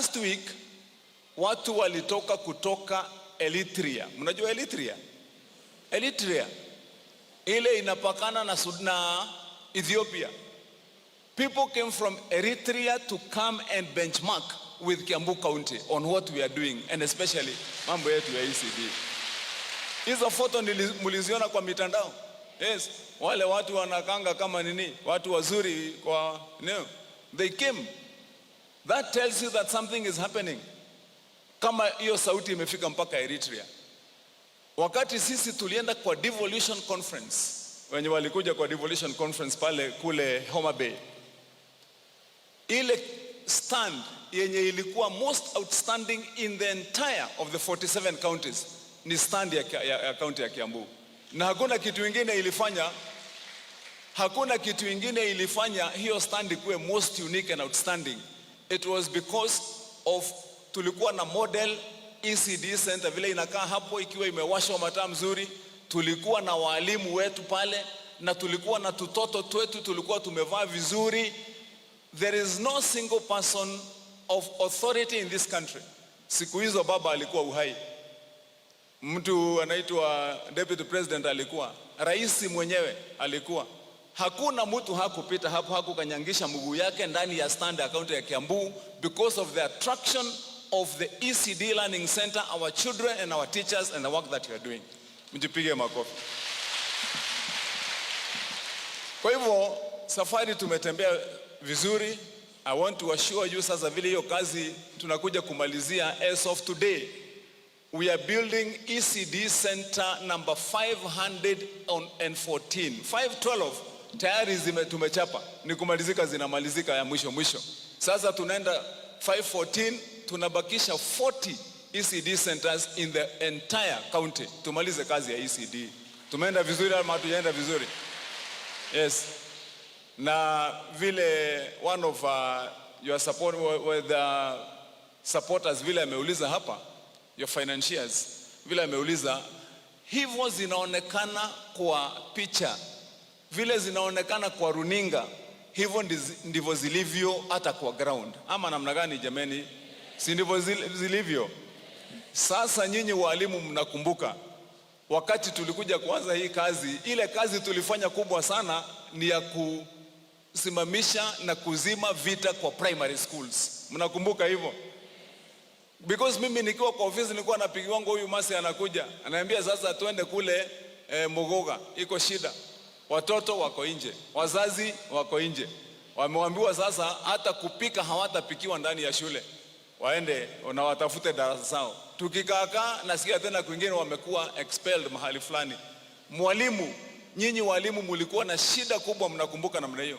Last week watu walitoka kutoka Eritrea. Mnajua Eritrea? Eritrea ile inapakana na Ethiopia. People came from Eritrea to come and benchmark with Kiambu County on what we are doing, and especially mambo yetu ya ECD. Hizo foto mliziona kwa mitandao. Yes, wale watu wanakanga kama nini, watu wazuri kwa no. They came. That tells you that something is happening. Kama hiyo sauti imefika mpaka Eritrea. Wakati sisi tulienda kwa devolution conference, wenye walikuja kwa devolution conference pale kule Homa Bay, ile stand yenye ilikuwa most outstanding in the entire of the 47 counties ni stand ya county ya Kiambu, na hakuna kitu ingine ilifanya, hakuna kitu ingine ilifanya hiyo stand ikuwe most unique and outstanding. It was because of tulikuwa na model ECD center vile inakaa hapo ikiwa imewashwa mataa mzuri. Tulikuwa na walimu wetu pale na tulikuwa na tutoto twetu tulikuwa tumevaa vizuri. There is no single person of authority in this country. Siku hizo baba alikuwa uhai, mtu anaitwa deputy president alikuwa, rais mwenyewe alikuwa. Hakuna mtu hakupita hapo, hakukanyangisha mguu yake ndani ya stand ya kaunti ya Kiambu because of the attraction of the ECD Learning Center, our children and our teachers and the work that we are doing. Mjipige makofi. Kwa hivyo safari tumetembea vizuri. I want to assure you sasa vile hiyo kazi tunakuja kumalizia, as of today we are building ECD center number 514. 512 tayari zime tumechapa, ni kumalizika, zinamalizika ya mwisho mwisho. Sasa tunaenda 514, tunabakisha 40 ECD centers in the entire county. Tumalize kazi ya ECD. Tumeenda vizuri ama hatujaenda vizuri? Yes. Na vile one of your support, with the supporters vile ameuliza hapa, your financiers vile ameuliza, hivyo zinaonekana kwa picha, vile zinaonekana kwa runinga, hivyo ndivyo zilivyo hata kwa ground, ama namna gani jameni? Si ndivyo zilivyo? Sasa nyinyi walimu mnakumbuka wakati tulikuja kuanza hii kazi, ile kazi tulifanya kubwa sana ni ya kusimamisha na kuzima vita kwa primary schools. Mnakumbuka hivyo? Because mimi nikiwa kwa ofisi nilikuwa napigiwa, huyu masi anakuja ananiambia, sasa twende kule Muguga, iko shida, watoto wako nje, wazazi wako nje, wameambiwa sasa hata kupika hawatapikiwa ndani ya shule, waende na watafute darasa zao. Tukikaakaa nasikia tena kwingine wamekuwa expelled mahali fulani. Mwalimu, nyinyi walimu mulikuwa na shida kubwa, mnakumbuka namna hiyo?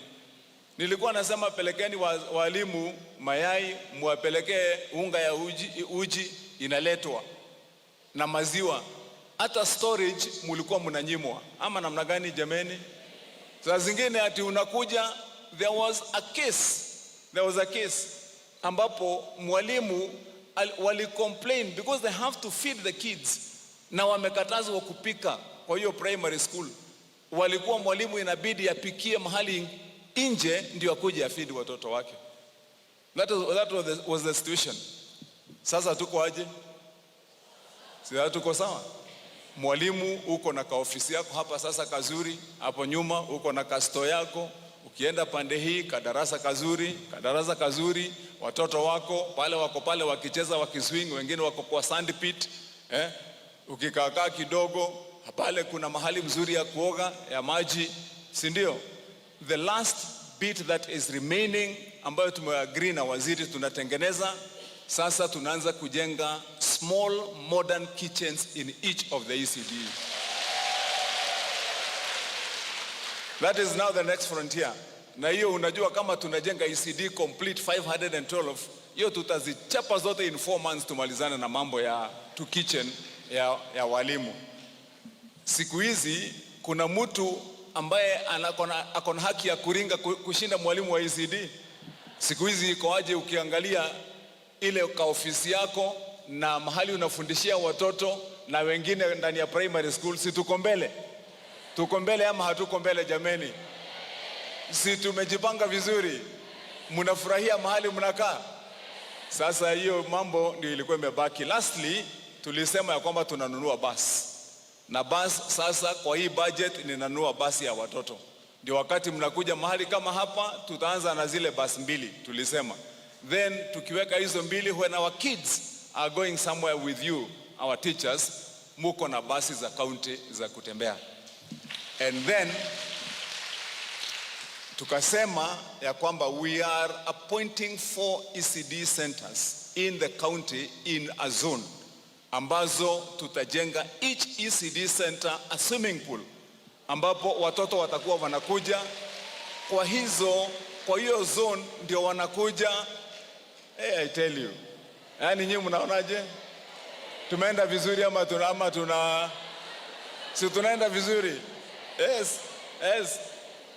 Nilikuwa nasema pelekeni walimu mayai, muwapelekee unga ya uji, uji inaletwa na maziwa. Hata storage mulikuwa mnanyimwa, ama namna gani jameni? Saa zingine ati unakuja, there was a case ambapo mwalimu wali complain because they have to feed the kids na wamekatazwa kupika kwa hiyo primary school. Walikuwa mwalimu inabidi apikie mahali nje ndio akuje afeed watoto wake. That was the situation. Sasa tuko aje? Si tuko sawa? Mwalimu uko na kaofisi yako hapa sasa kazuri, hapo nyuma uko na kastore yako, ukienda pande hii kadarasa kazuri, kadarasa kazuri, watoto wako pale wako pale wakicheza wakiswing, wengine wako kwa sand pit, eh? Ukikaakaa kidogo pale kuna mahali mzuri ya kuoga ya maji, si ndio? The last bit that is remaining ambayo tumeagree na waziri tunatengeneza sasa, tunaanza kujenga small modern kitchens in each of the ECD. That is now the next frontier. Na hiyo unajua kama tunajenga ECD complete 512, hiyo tutazichapa zote in 4 months tumalizane na mambo ya two kitchen ya walimu. Siku hizi kuna mtu ambaye akona haki ya kuringa kushinda mwalimu wa ECD. Siku hizi iko aje? Ukiangalia ile ka ofisi yako na mahali unafundishia watoto na wengine ndani ya primary school, si tuko mbele? Tuko mbele ama hatuko mbele jameni? Si tumejipanga vizuri? Mnafurahia mahali mnakaa? Sasa hiyo mambo ndio ilikuwa imebaki. Lastly, tulisema ya kwamba tunanunua basi na basi. Sasa kwa hii budget ninanunua basi ya watoto, ndio wakati mnakuja mahali kama hapa, tutaanza na zile basi mbili tulisema, then tukiweka hizo mbili, when our kids are going somewhere with you, our teachers, muko na basi za county za kutembea. And then tukasema ya kwamba we are appointing four ECD centers in the county in a zone ambazo tutajenga each ECD center a swimming pool ambapo watoto watakuwa wanakuja kwa hiyo zone ndio wanakuja. Hey, I tell you, yaani nyinyi mnaonaje? Tumeenda vizuri ama tuna si tunaenda vizuri? Yes.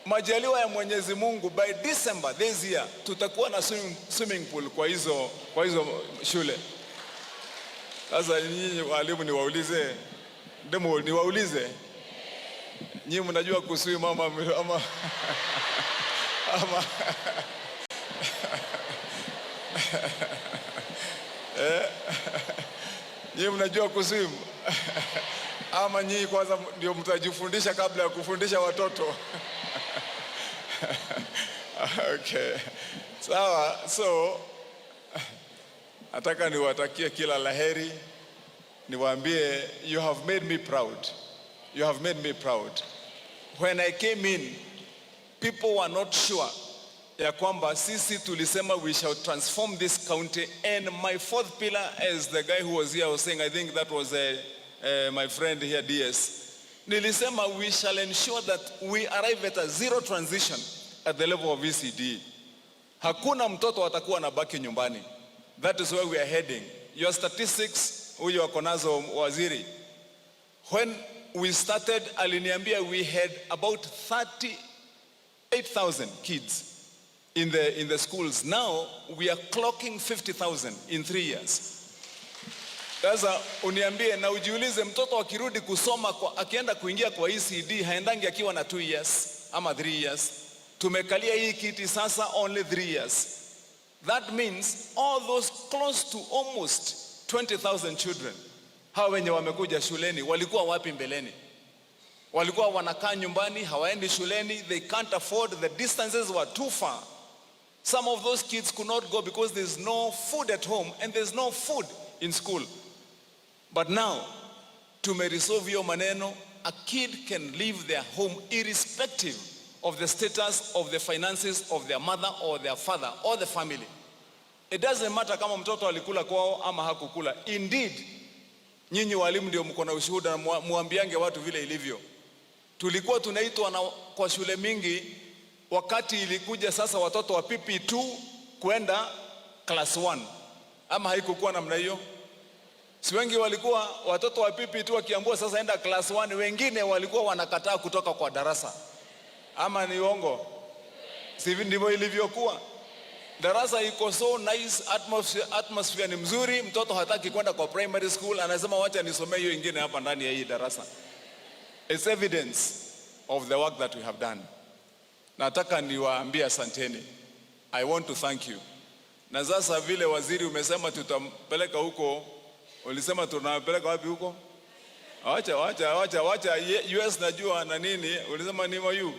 Majaliwa ya Mwenyezi Mungu, by December this year tutakuwa na swimming pool kwa hizo shule. Sasa nyinyi walimu niwaulize, demo niwaulize, nyinyi mnajua kuswim ama eh? Nyinyi mnajua kuswim ama nyinyi kwanza ndio mtajifundisha kabla ya kufundisha watoto? Okay. Sawa, so nataka niwatakie kila laheri, niwaambie you have made me proud. You have made me proud. When I came in, people were not sure ya kwamba sisi tulisema we shall transform this county, and my fourth pillar, as the guy who was here was saying, I think that was my friend here, DS, nilisema we shall ensure that we arrive at a zero transition at the level of ECD. Hakuna mtoto atakuwa anabaki nyumbani. That is where we are heading. Your statistics huyu ako nazo waziri. When we started, aliniambia we had about 38,000 kids in the schools. Now we are clocking 50,000 in 3 years. Sasa uniambie na ujiulize, mtoto akirudi kusoma akienda kuingia kwa ECD, haendangi akiwa na 2 years ama 3 years. Tumekalia hii kiti sasa only 3 years. That means all those close to almost 20,000 children, hawa wenye wamekuja shuleni, walikuwa wapi mbeleni? Walikuwa wanakaa nyumbani, hawaendi shuleni, they can't afford, the distances were too far. Some of those kids could not go because there's no food at home and there's no food in school. But now, tumeresolve hiyo maneno, a kid can leave their home irrespective of the status of the finances of their mother or their father or the family. It doesn't matter kama mtoto alikula kwao ama hakukula. Indeed, nyinyi walimu ndio mko na ushuhuda na muambiange watu vile ilivyo. Tulikuwa tunaitwa na kwa shule mingi wakati ilikuja sasa watoto wa PP2 kwenda class 1, ama haikukuwa namna hiyo? Si wengi walikuwa watoto wa PP2 wakiambiwa sasa enda class 1, wengine walikuwa wanakataa kutoka kwa darasa, ama ni uongo? Si ndivyo ilivyokuwa? Darasa iko so nice, atmosphere ni mzuri, mtoto hataki kwenda kwa primary school, anasema wacha nisomee hiyo ingine hapa ndani ya hii darasa. It's evidence of the work that we have done. Nataka niwaambie asanteni. I want to thank you. Na sasa vile waziri umesema tutampeleka huko, ulisema tunapeleka wapi huko? Wacha, wacha, wacha, wacha US najua na nini, ulisema ni mayu.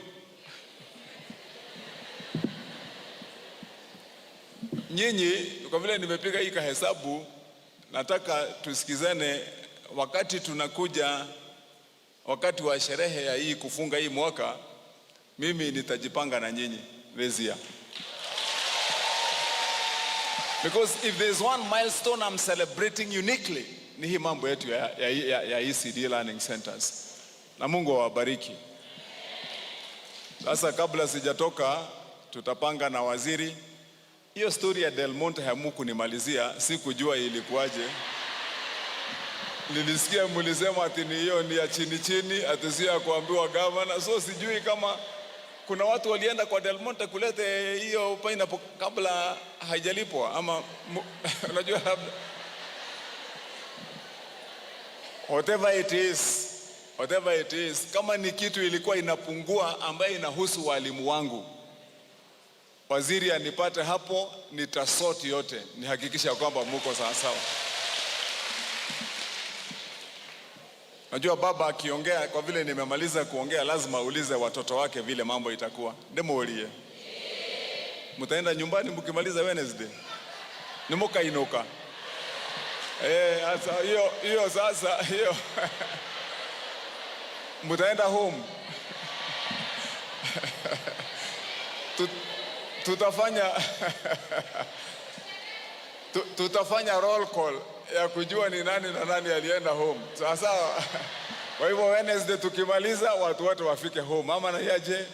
Nyinyi kwa vile nimepiga hii kahesabu, nataka tusikizane wakati tunakuja wakati wa sherehe ya hii kufunga hii mwaka, mimi nitajipanga na nyinyi this year. Because if there's one milestone I'm celebrating uniquely, ni hii mambo yetu ya ECD Learning Centers. Na Mungu awabariki. Sasa kabla sijatoka, tutapanga na waziri. Hiyo story ya Del Monte hamukunimalizia, sikujua ilikuwaje. Nilisikia mlisema ati ni hiyo ni ya chini chini, ati sio ya kuambiwa gavana. So sijui kama kuna watu walienda kwa Del Monte kulete hiyo pineapple kabla haijalipwa ama unajua labda, whatever it is, whatever it is, kama ni kitu ilikuwa inapungua ambayo inahusu walimu wangu. Waziri anipate hapo, nitasort yote, nihakikisha kwamba muko sawa sawa. Najua baba akiongea, kwa vile nimemaliza kuongea, lazima aulize watoto wake vile mambo itakuwa. Ndemuulie, mtaenda nyumbani mkimaliza Wednesday nimukainuka. Sasa hiyo hiyo sasa hiyo mtaenda home. Tutafanya tutafanya roll call ya kujua ni nani na nani alienda home. Sawa sawa. Kwa hivyo Wednesday tukimaliza watu wote wafike home. Ama na yaje?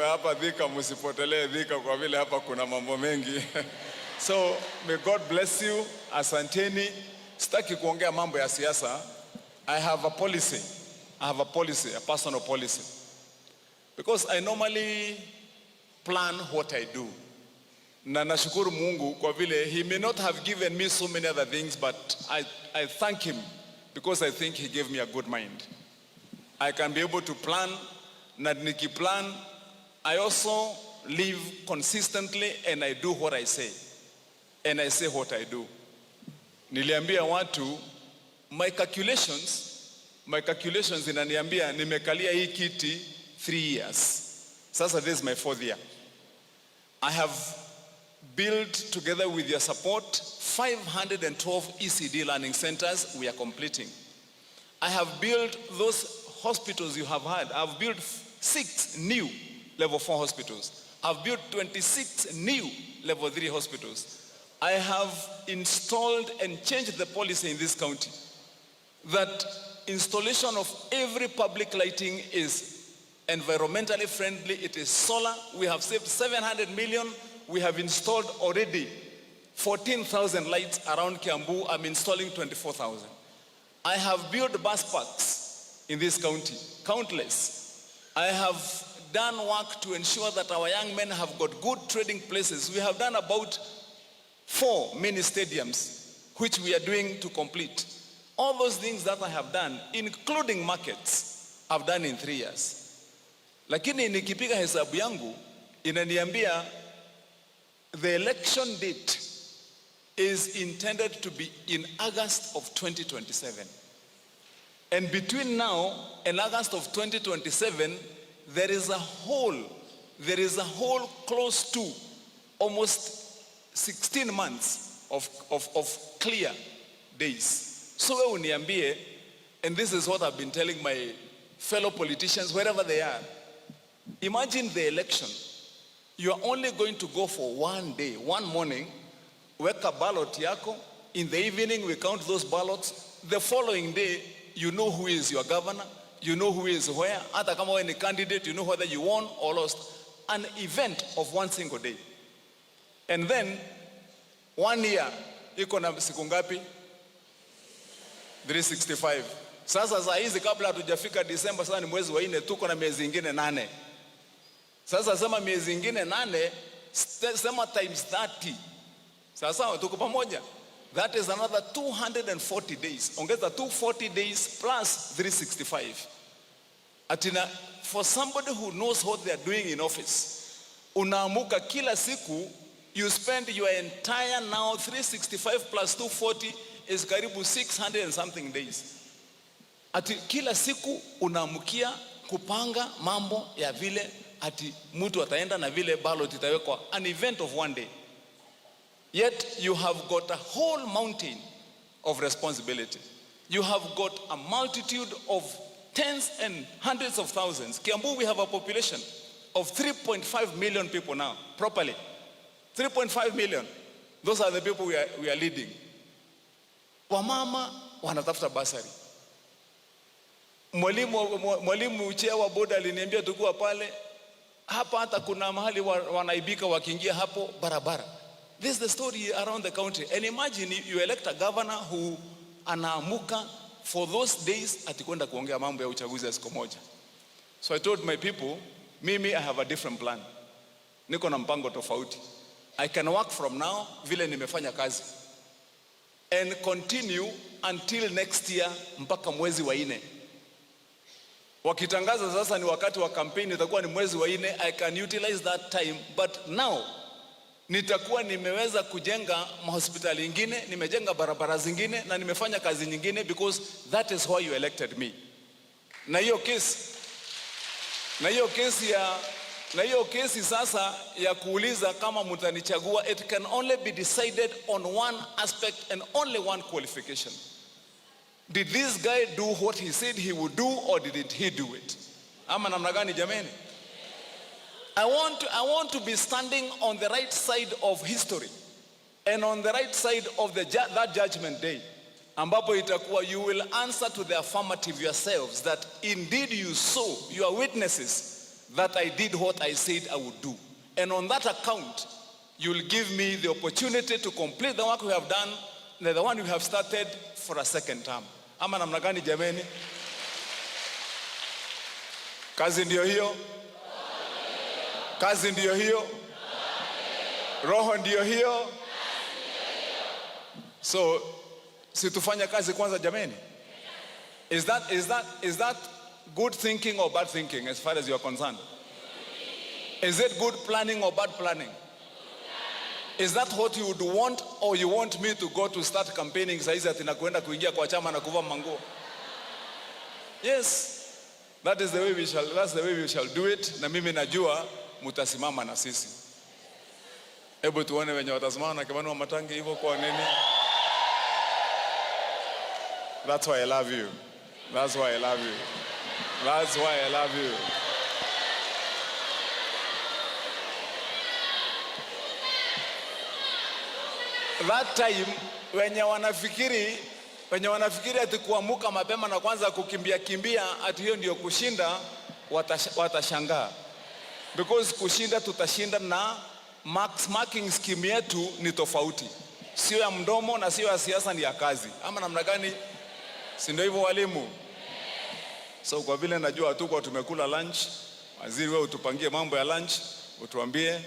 Hapa Thika msipotelee Thika kwa vile hapa kuna mambo mengi. So may God bless you. Asanteni. Sitaki kuongea mambo ya siasa. I have a policy. I have a policy, a personal policy. Because I normally plan what I do. Na nashukuru Mungu kwa vile he may not have given me so many other things, but I thank him because I think he gave me a good mind. I can be able to plan, na nikiplan, I also live consistently and I do what I say. And I say what I do. Niliambia watu, my calculations inaniambia nimekalia hii kiti 3 years. Sasa this is my fourth year. I have built, together with your support, 512 ECD learning centers we are completing. I have built those hospitals you have had. I've built 6 new level 4 hospitals. I've built 26 new level 3 hospitals. I have installed and changed the policy in this county that installation of every public lighting is environmentally friendly. It is solar. We have saved 700 million. We have installed already 14,000 lights around Kiambu. I'm installing 24,000. I have built bus parks in this county, countless. I have done work to ensure that our young men have got good trading places. We have done about 4 mini stadiums, which we are doing to complete. All those things that I have done, including markets, I've done in 3 years. Lakini nikipiga hesabu yangu inaniambia the election date is intended to be in August of 2027. And between now and August of 2027, there is a whole close to almost 16 months of clear days. So wewe uniambie, and this is what I've been telling my fellow politicians wherever they are, imagine the election. You are only going to go for one day, one morning, weka ballot yako. In the evening, we count those ballots. The following day, you know who is your governor, you know who is where. Hata kama wewe ni candidate, you know whether you won or lost. An event of one single day. And then, 1 year, iko na siku ngapi? 365. Sasa saa hizi kabla hatujafika Disemba, sasa ni mwezi wa 4, tuko na miezi ingine 8. Sasa sema miezi ingine 8, sema times 30. Sasa tuko pamoja. That is another 240 days. Ongeza 240 days plus 365. Atina, for somebody who knows what they are doing in office, unaamuka kila siku, you spend your entire now 365 plus 240 is karibu 600 and something days. Ati kila siku unaamukia kupanga mambo ya vile ati mtu ataenda na vile ballot itawekwa, an event of one day. Yet you have got a whole mountain of responsibility. You have got a multitude of tens and hundreds of thousands. Kiambu, we have a population of 3.5 million people now, properly. 3.5 million. Those are the people we are leading. Wamama wanatafuta bursary. Mwalimu chair wa board aliniambia tukiwa pale hapa, hata kuna mahali wanaibika wakiingia hapo barabara. This is the story around the country. And imagine you elect a governor who anaamuka for those days atikwenda kuongea mambo ya uchaguzi ya siku moja. So I told my people, mimi I have a different plan. Niko na mpango tofauti. I can work from now vile nimefanya kazi and continue until next year mpaka mwezi wa 4. Wakitangaza sasa ni wakati wa kampeni, itakuwa ni mwezi wa nne. I can utilize that time, but now nitakuwa nimeweza kujenga mahospitali ingine, nimejenga barabara zingine na nimefanya kazi nyingine, because that is why you elected me. Na hiyo kesi sasa ya kuuliza kama mtanichagua, it can only be decided on one aspect and only one qualification. Did this guy do what he said he would do or didn't he do it? Ama namna gani, jameni? I want to be standing on the right side of history and on the right side of that judgment day, ambapo itakuwa you will answer to the affirmative yourselves that indeed you saw, you are witnesses that I did what I said I would do. And on that account, you will give me the opportunity to complete the work we have done, the one we have started, for a second term. Ama namna gani, jameni? Kazi ndiyo hiyo. Kazi ndiyo hiyo. Roho ndiyo hiyo. So, si tufanye kazi kwanza, jameni? Is that good thinking or bad thinking as far as you are concerned? Is it good planning or bad planning? Is that what you would want, or you want me to go to start campaigning saizi ati na kuenda kuingia kwa chama na kuvaa manguo? Yes. That's the way we shall do it, na mimi najua mutasimama na sisi. Hebu tuone wenye watasimama na Kimani Wamatangi hivyo kwa nini? That's why I love you. That's why I love you. That's why I love you. That time wenye wanafikiri ati kuamuka mapema na kwanza kukimbia kimbia ati hiyo ndio kushinda, watashangaa, because kushinda tutashinda na marking scheme yetu ni tofauti, sio ya mdomo na sio ya siasa, ni ya kazi. Ama namna gani? Si ndio hivyo, walimu? So kwa vile najua hatukuwa tumekula lunch, waziri, wewe utupangie mambo ya lunch, utuambie,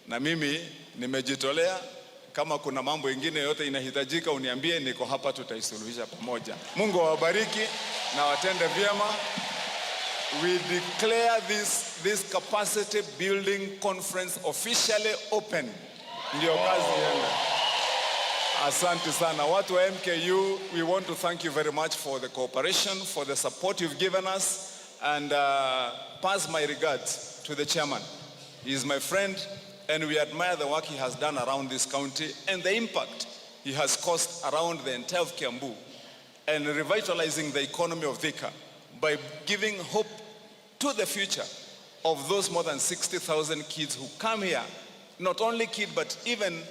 na mimi nimejitolea. Kama kuna mambo ingine yote inahitajika uniambie, niko hapa, tutaisuluhisha pamoja. Mungu awabariki na watende vyema. We declare this capacity building conference officially open. Ndio kazi iende. Asante sana. Watu wa MKU, we want to thank you very much for the cooperation, for the support you've given us, and pass my regards to the chairman. He is my friend, and we admire the work he has done around this county and the impact he has caused around the entire of Kiambu and revitalizing the economy of Thika by giving hope to the future of those more than 60,000 kids who come here, not only kids, but even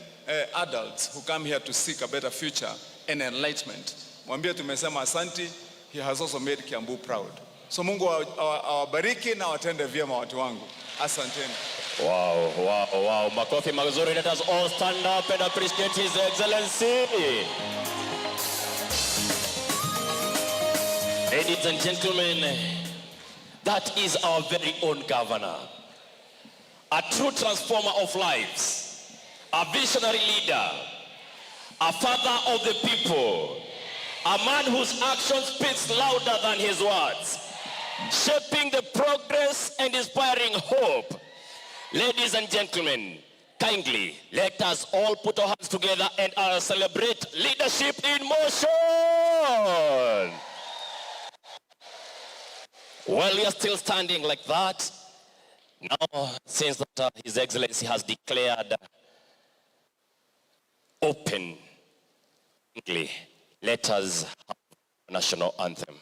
adults who come here to seek a better future and enlightenment. Mwambie tumesema asanti, he has also made Kiambu proud. So Mungu awabariki na watende vyema watu wangu. Asanteni. Wow. Makofi mazuri. Let us all stand up and appreciate His Excellency. Ladies and gentlemen, that is our very own governor. A true transformer of lives, a visionary leader, a father of the people, a man whose action speaks louder than his words, shaping the progress and inspiring hope. Ladies and gentlemen, kindly let us all put our hands together and celebrate leadership in motion. While we are still standing like that, now since that His Excellency has declared open, let us have a national anthem.